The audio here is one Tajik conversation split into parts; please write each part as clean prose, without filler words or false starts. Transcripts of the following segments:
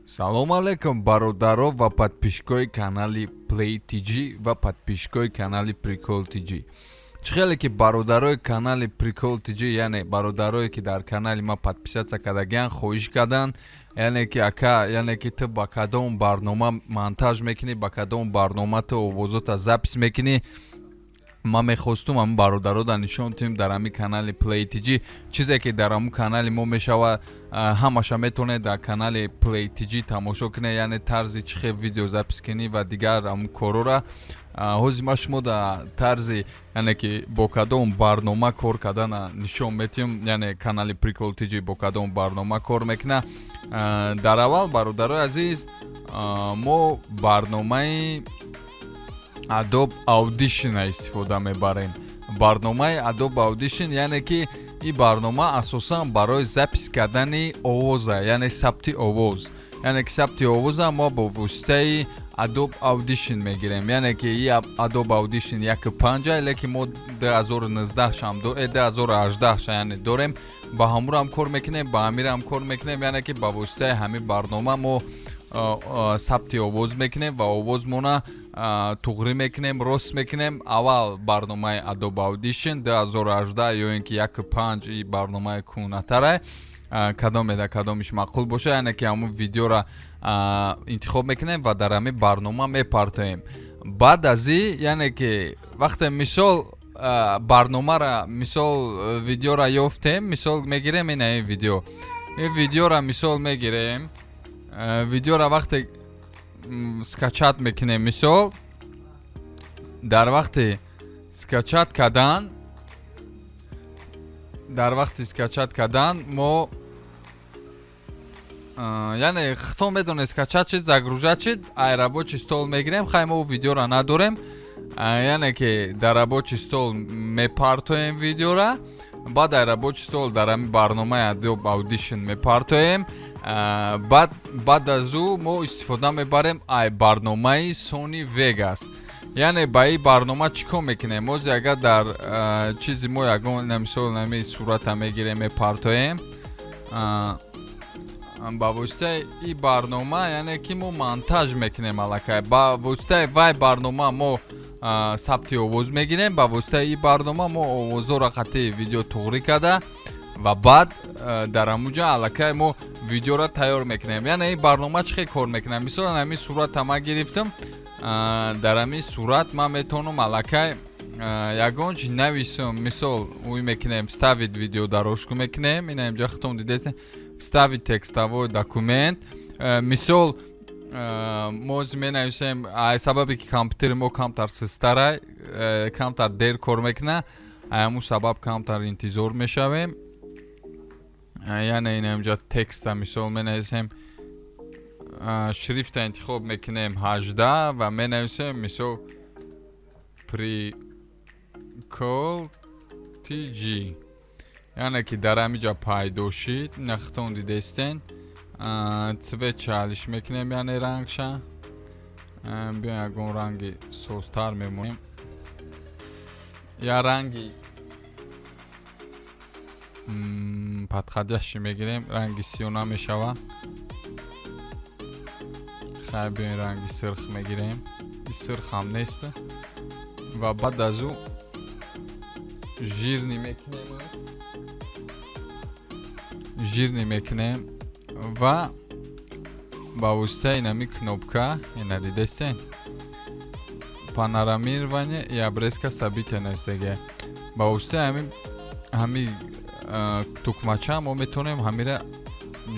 Салом алейкум, бародаро ва подписчикои канали Play TG ва подписчикои канали Прикол TG. Чӣ хеле ки бародарои канали Прикол TG, яъне бародарое ки дар канали ма подписаться кардагиан, хоҳиш карданд, яъне ки ака, яъне ки ту ба кадом барнома монтаж мекунӣ, ба кадом барнома ту овозота запись мекунӣ. Ман мехостум ҳамн бародарода нишон тиҳем дар ҳамин канали Play TG. Чизе ки дар ҳамун канали мо мешава, ҳамаша метавонед дар канали Play TG тамошо кунед, яъне тарзи чӣ хел видео запись кунӣ ва дигар ҳамун корора. Ҳозир ма шумо да тарзи, яъне ки бо кадом барнома кор кардана нишон метиҳем, яъне канали Прикол TG бо кадом барнома кор мекунад. Дар аввал, бародарои азиз, мо барномаи Adobe Audition истифода мебарем. Барномаи Adobe Audition, яъне ки ин барнома асосан барои запись кардани овоза, яъне сабти овоз, яъне ки сабти овоза мо бо воситаи Adobe Audition мегирем. Яъне ки и Adobe Audition 1.5, лекин мо 2019 шам, 2018 яъне дорем, ба ҳамурам кор мекунем, ба ҳамирам кор мекунем. Яъне ки ба воситаи ҳамин барнома мо сабти овоз мекунем ва овозмона туғрӣ мекунем, рост мекунем. Аввал барномаи Adobe Audition 2018 ё ин ки 1.5, и барномаи кӯҳнатара, кадоме да кадомиш маъқул боша, яъне ки ҳамун видеора интихоб мекунем ва дар ҳамин барнома мепартоем. Баъд аз и, яъне ки вақте, мисол, барномара, мисол, видеора ёфтем, мисол мегирем ина ин видео, ин видеора мисол мегирем, видеора вақте скачать мекунем, мисол, дар вақти скачать кардан мо, яъне хто медонед, скачать шид, загружать шид, ай рабочий стол мегирем. Хай, мо видеора надорем, яъне ки дар рабочий стол мепартоем видеора, баъд ай рабочий стол дар ҳамин барномаи Adobe Audition мепартоем. Баъд аз ӯ мо истифода мебарем ай барномаи Sony Vegas. Яъне ба ин барнома чӣ кор мекунем? Ози агар дар чизи мо ягон, мисол, нами сурата мегирем, мепартоем ба воситаи ин барнома, яъне ки мо монтаж мекунем аллакай. Ба воситаи вай барнома мо сабти овоз мегирем, ба воситаи ин барнома мо овозҳоро хати видео туғрӣ карда ва баъд дар ҳамуҷа аллакай мо видеоро тайёр мекунем. Яъне ин барнома чӣ хел кор мекунад? Мисол, ҳамин сурата ман гирифтам, дар ҳамин сурат ман метавонам аллакай ягон чи нависам. Мисол, ӯй мекунем, вставить видеодорожку мекунем, ина инҷа худтон дидесем, вставить текстовой документ. Мисол, мо менависем, ай сабабе ки компютери мо камтар систарай, камтар дер кор мекунад, ай ҳамун сабаб камтар интизор мешавем. Яъне ина инҷа текста, мисол, менависем, шрифта интихоб мекунем 18 ва менависем, мисол, Прикол TG. Яъне ки дар ҳамиҷа пайдо шид, ина худтон дидестен. Цвет чалиш мекунем, яъне рангша биё ягон ранги созтар мемонем, я ранги подходящий мегирем, ранги сиё намешава. Хай, биёин ранги сирх мегирем, и сирхам нест. Ва баъд аз ӯ жирный мекунем, жирный мекунем ва ба воситаи инами кнопка, ина дидестен, панорамирование и обрезка события навистагия, ба воситаи ҳами тукмача мо метавонем ҳамира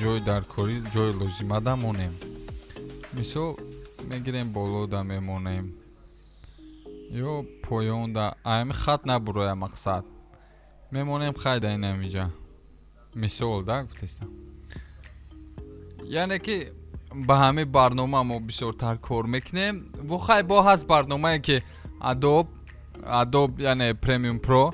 ҷои даркорӣ, ҷои лозимада монем. Мисол, мегирем, болода мемонем ё поёнда, ами хат набуроя, мақсад мемонем. Хайда, инамиҷа, мисол, да гуфтестам. Яъне ки ба ҳамин барнома мо бисёртар кор мекунем. Хай, бо ҳаст барномае ки Adobe, яъне Premiere Pro,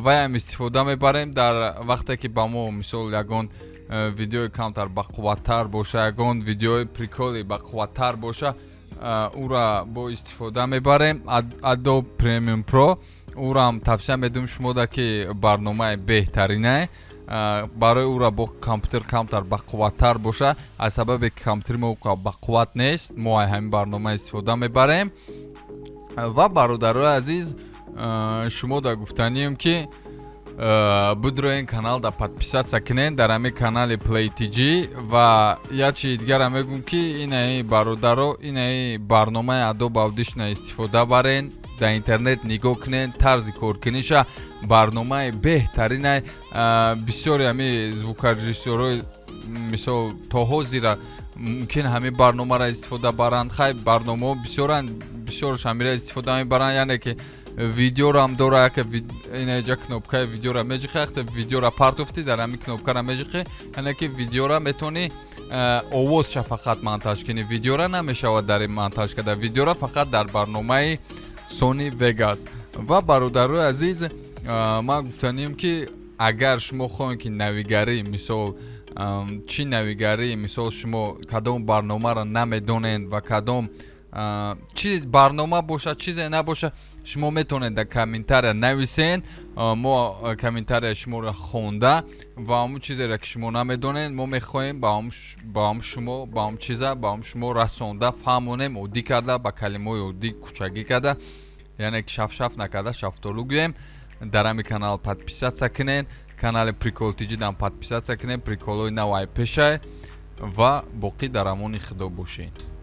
ваям истифода мебарем дар вақте ки ба мо, мисол, ягон видеои камтар бақувваттар боша, ягон видеои приколи бақувваттар боша, ӯра бо истифода мебарем, Adobe Premiere Pro. Ӯраам тавсия медиҳем шумода, ки барномаи беҳтаринае. Барои ӯра бо компютер камтар бақувваттар боша. Аз сабабе ки компютери мо бақувват нест, мо ай ҳамин барнома истифода мебарем. Ва, бародарои азиз, шумо да гуфтанием, ки будроен канал да подписаться кунен дар ҳамин канали Play TG. Ва як чизи дигарам мегӯм, ки инаи, бародаро, инаи барномаи Adobe Audition истифода барен, дар интернет нигоҳ кунен тарзи коркуниша. Барномаи беҳтаринай. Бисёри ҳами звукорежиссёрҳои, мисол, то ҳозира мумкин ҳамин барномаро истифода баранд. Хай, барномаҳо бисёранд, бисёрш ҳамира истифода мебаранд. Яъне ки видеорам дора, яке инаҷа кнопкаи видеора меҷиқи, яхте видеора партофтӣ, дар ҳамин кнопкара меҷиқи, яъне ки видеора метавонӣ овозша фақат монтаж кунӣ, видеора намешавад дар ин монтаж карда, видеора фақат дар барномаи Sony Vegas. Ва, бародарои азиз, ман гуфтанием, ки агар шумо хоҳед, ки навигарӣ, мисол, чӣ навигарӣ, мисол, шумо кадом барномаро намедонед ва кадом чи барнома бошад, чизе набошад, шумо метавонед дар комментария нависен. Мо комментарияи шуморо хонда ва ҳамун чизеро, ки шумо намедонед, мо мехоҳем ба ҳам шумо, ба ҳам чиза, ба ҳам шумо расонда фаҳмонем, оддӣ карда, ба калимаҳои оддӣ, кӯчагӣ карда, яъне ки шафшаф накарда, шафтолу гӯем. Дар ҳамин канал подписаться кунед, канали Прикол Тиҷидам подписаться кунед, приколҳои навай пешай. Ва боқӣ дар амони Худо бошед.